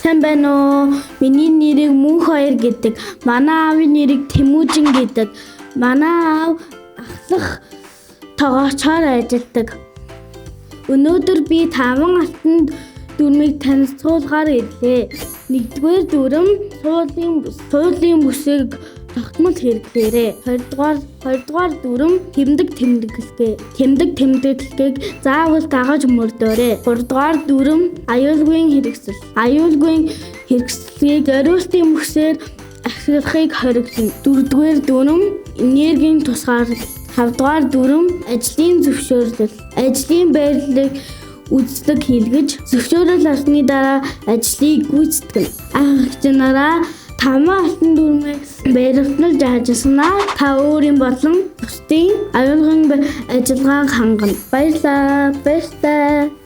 Сайн байна уу? Миний нэрийг Мөнх Хоёр гэдэг. Манай аавын нэрийг Тэмүүжин гэдэг. Манай аав ахлах тогоочоор ажилладаг. Өнөөдөр би таван алтан дүрмийг танилцуулгаар ирлээ. Нэгдүгээр дүрэм суулийн бүсийг тогтмол хэрэглээрэй. Хоёрдугаар дүрэм тэмдэг тэмдэглэгээ. Тэмдэг тэмдэглэгийг заавал дагаж мөрдөөрэй. Гуравдугаар дүрэм аюулгүй хэрэгсэл. Аюулгүй хэрэгслийг зориултын бүсээр ашиглахыг хориглоно. Дөрөвдүгээр дүрэм энергийн тусгаарлал. Тавдугаар дүрэм ажлын зөвшөөрлөл. Ажлын байрлалыг үзлэг хийлгэж зөвшөөрөл авсны дараа ажлыг гүйцэтгэнэ. Анх нараа таван алтан дүрмээ баримтлаж ажилласнаа та өөрийн болон бусдын аюулгүй ажиллагааг хангана. Баярлалаа. Баяртай.